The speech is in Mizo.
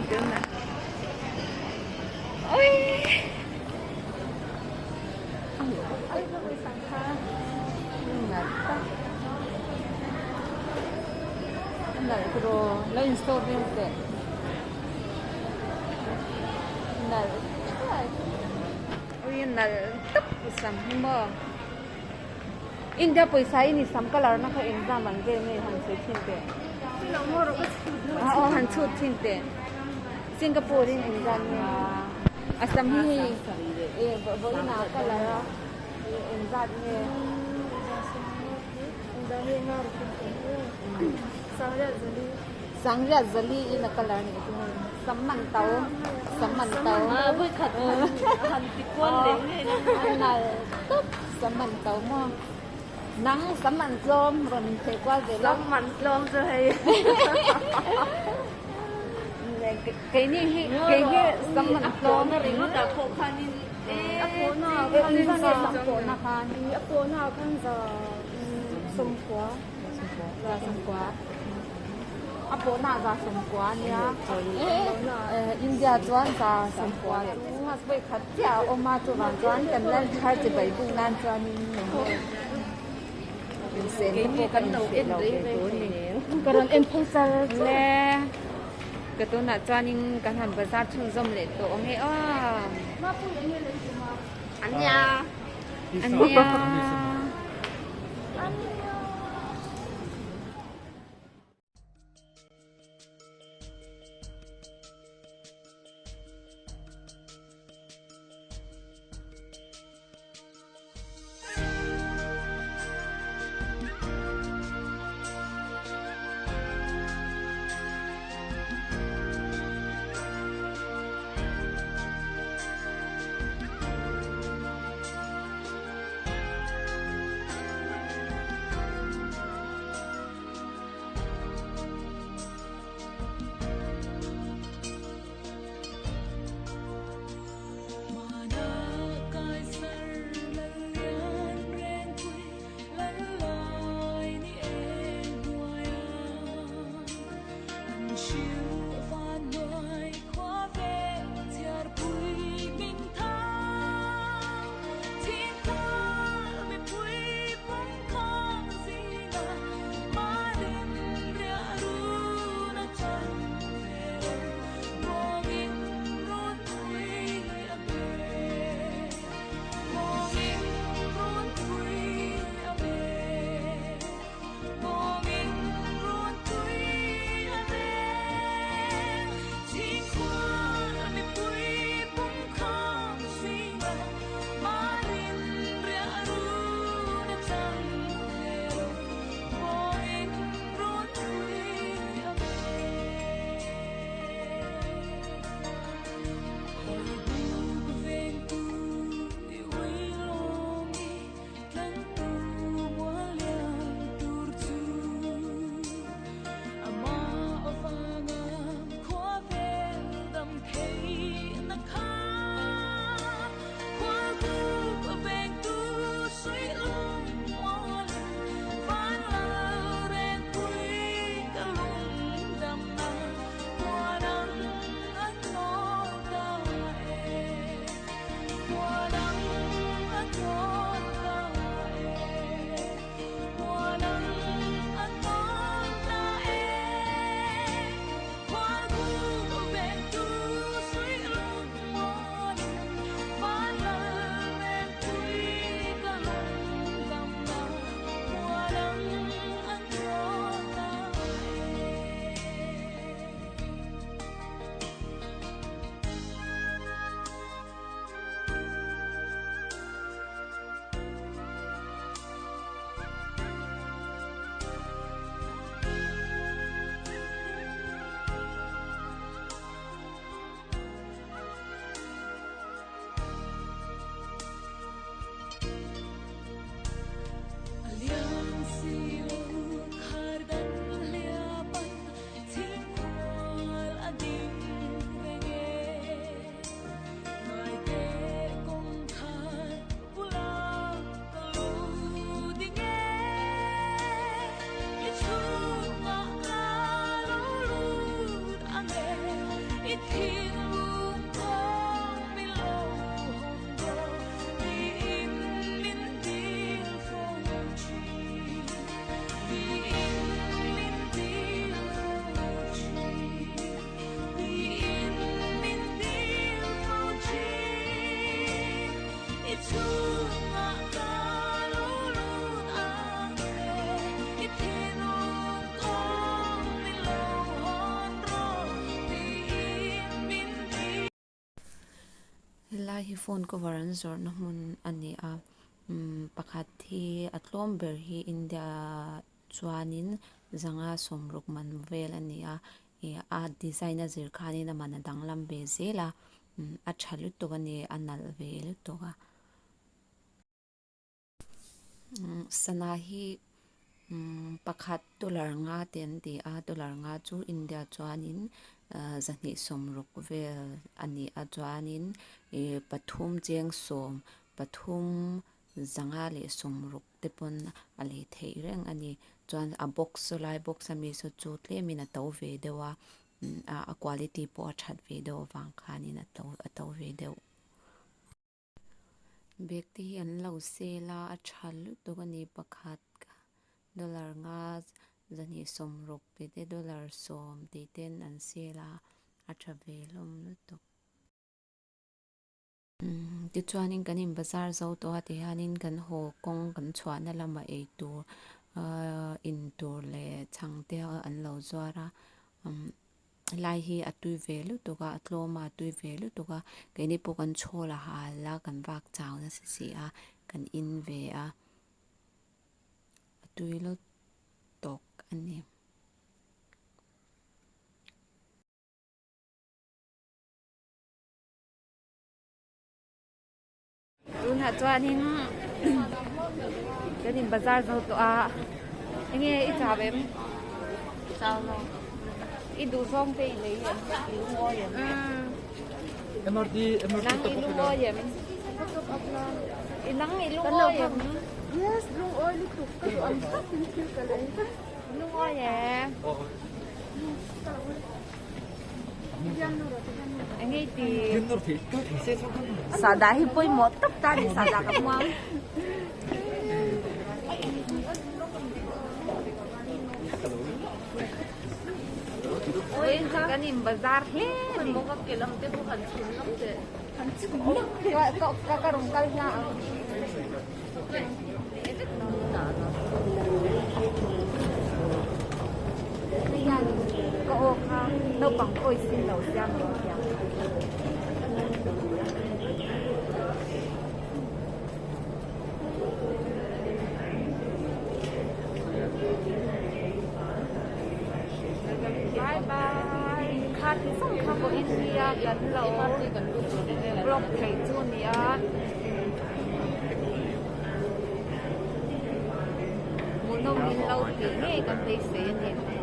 Tunah oi nalh tiraw lo install vel teh nalh thuai ui nalh tawp sam hi maw India pawisa in i sam colour na kha engzam an vel nge han sawi thin teh aw han chhut thin teh Singapore in engzam nge a sam hi hei eh vawiin ah colour a engzat nge Sangriat zali in a colour nih chu hei sam man to sam man to a nal tawp sam man to maw nang sam man tlawm rawn intheh kual ve la sam man tlawm chu hei keini hi kei hi sam man tlawm a ringawt ah pawh khanin a pawhna ah khan sam pawhna khan a pawhna ah khan za sawmkua za sawmkua a pawhna ah za sawmkua a nia India chuan za sawmkua Christmas vawi khat chiah a awm a chuvang chuan kan lan thar chi bai buk nan chuanin insen te pawh kan inse lo ve tur a ni ka rawn en phei char char le ka tunah chuanin kan han bazar chhunzawm leh tawh ang e aw Ania. Ania. Helai hi phone cover an zawrhna hmun a ni a umm pakhat hi a tlawm ber hi India chuanin zanga sawmruk man vel a ni a ih a design a zir khanin a man a danglam ve zel a umm a tha lutuk a ni a nalh ve lutuk a. Sana hi pakhat dollar nga te an ti a dollar nga chu India chuanin zahnih sawmruk vel a ni a chuanin ih pathum cheng sawm pathum zanga leh sawmruk te pawn a lei theih reng a ni chuan a box saw lai box ami saw chu tlemin a to ve deuh a a quality pawh a that ve deuh avang khanin a to a to ve deuh. Bag te hi an lo sel a a tha lutuk a ni pakhat dollar nga zahnih sawmruk tih te dollar sawm tih ten an sel a a tha ve hlawm lutuk. Tichuanin kan in bazar zo tawh a tihianin kan haw kawng kan chhuahna lamah eitur ahh intur leh chhang te an lo zuar a umm. Helai hi a tui ve lutuk a a tlawm a a tui ve lutuk a keini pawh kan chhawl a hal a kan vak chau nasa si a kan in ve a a tui lutuk a ni. Tunah chuanin kan in bazar zo tawh a enge i chau em? Chau lo. I duh zawng te i lei em? I lungawi em? MRT MRT Nang i lungawi em? I nang i lungawi em? Yes, lungawi lutuk ka duh ang tak in thil ka lei. Lungawi em? Enge i ti? Sahdah hi pawimawh tak ta a ni sahdah ka hmuam. Kan in bazar hle a ni. Ka ka rawn kal hna ang. Hei hian ka aw kha naupang awi sin lo siam lo thiam. Bye bye kha ti zawng kha pawh India kan lo vlog theih chu nia. Hmuhnawm in lo tih ngei kan beisei a ni.